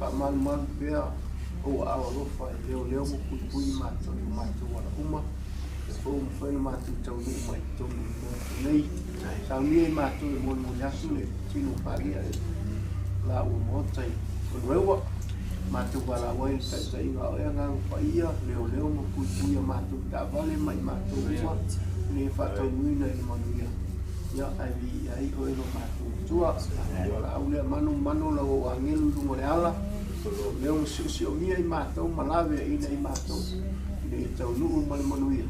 Faamalumalu pea ou aao alofa e leoleo ma puipui i matou i o matou ala uma, lea foi ua mafai ona matou taunuu mai i totonu o le Maota nei. Saunia i matou e molimoli atu le tino paalia i laua Maota i Manueua. Matou valaau ai i le taitaiga a oe Agaga Paia, leoleo ma puipui a matou taavale ma i matou uma ina ia faataunuuina i le manuia. Ia, ae viia ai oe lo matou Atua. Valaau lea manumanu lau au agelu i luga o le ala, leo ma siosiomia i matou ma laveaiina i matou, ina ia taunuu ma le manuia,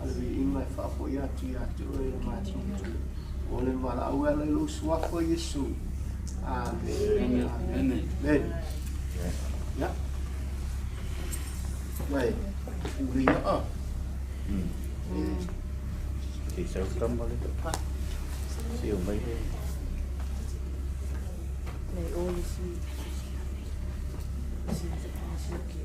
a le viiga e faafoi atu ia te oe lo matou Atua. O le valaau e ala i lou suafa Iesu. Amene. Amene. Amene. Ia. Uai, uli ia. Se i sau tama le. Se o mai le. Nei o isi isi isi ki.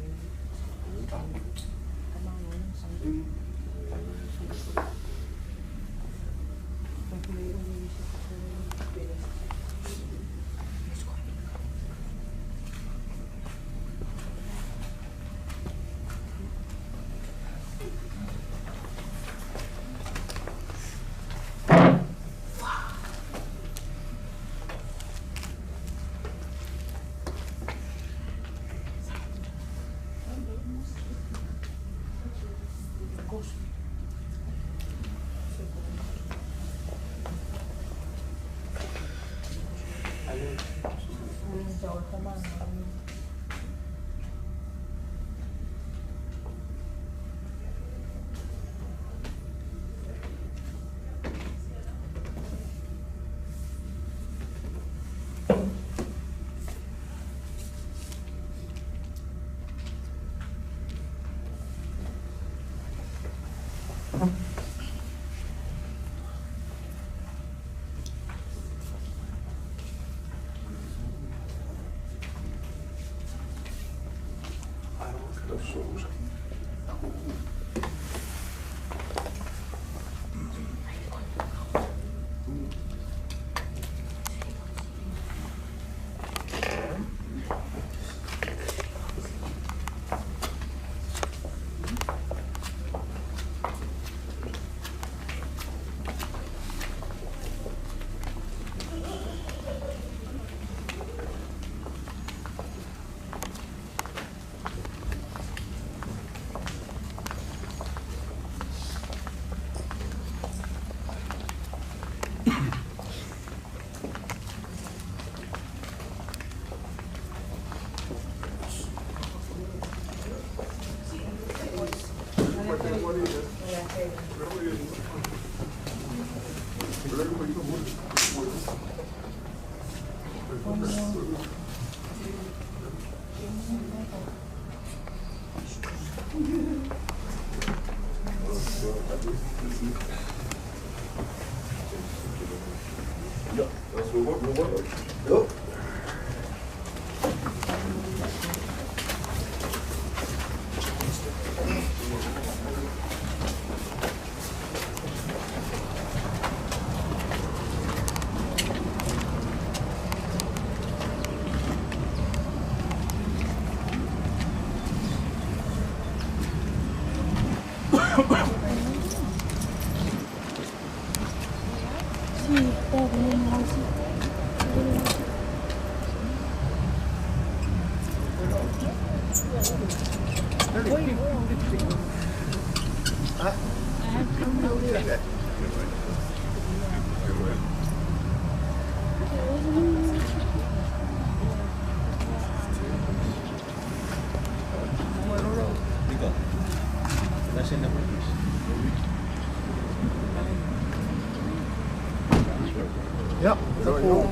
Ia, tatou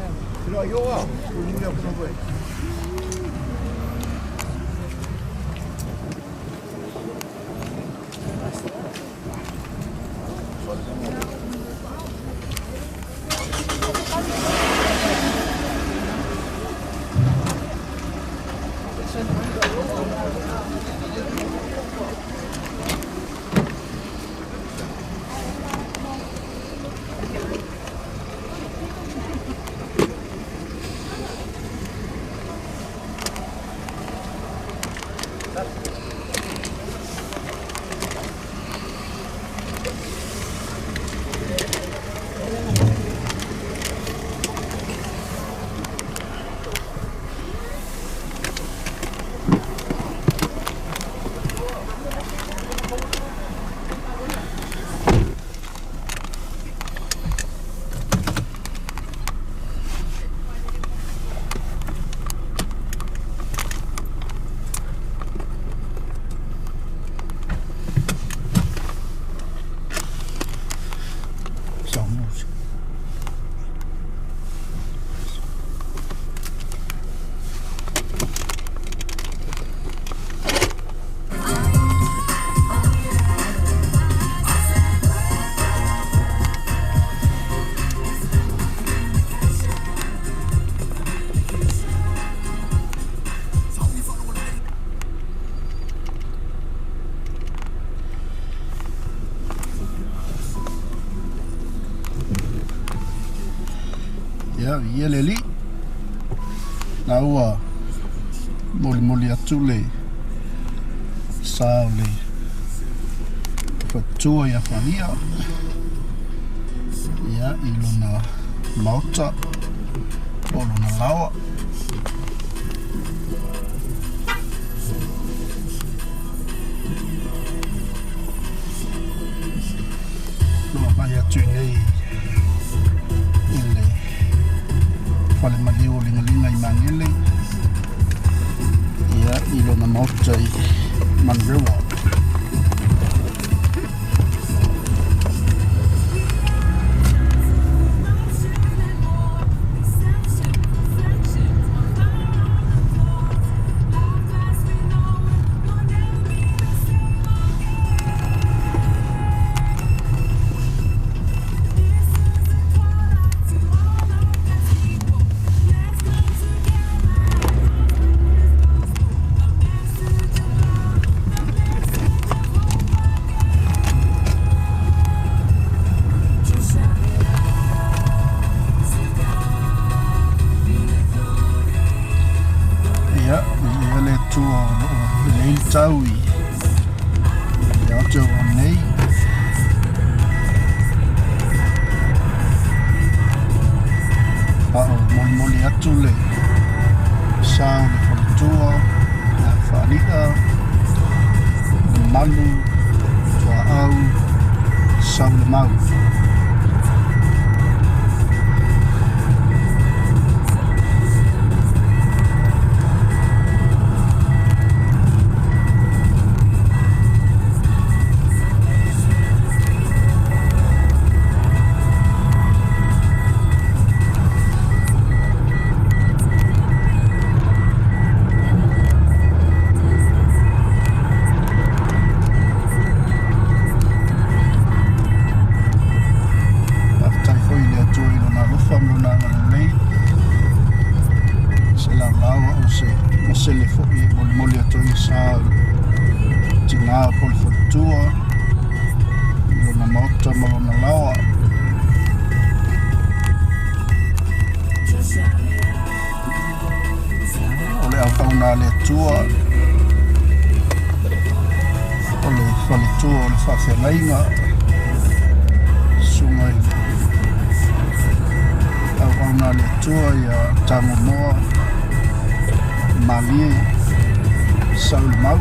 feiloai o a, mulimuli atu lava e. Ia, viia le Alii. Na ua molimoli atu le sa o le faletua ia Falia ia i lona maota po o lona laoa. Lo agai atu i nei i le fale maliu o Ligalinga i Magele ia i lona maota i Manurewa. Ia, viia le Atua o lo o lelei le tau i Aotearoa nei. A o molimoli atu le sa o le faletua, ia Faali'a, le malu, tuaau, sau le mau. Faafetai foi i le Atua i Lona alofa ma Lona agalelei, se laolao a o se masele foi e molimoli atu ai le sa o le tina po o le faletua i lona maota ma lona laoa. O le auauna a le Atua, o le faletua o le faafeagaiga, susuga i le auauna a le Atua ia Tagomoa Malie Saulemau.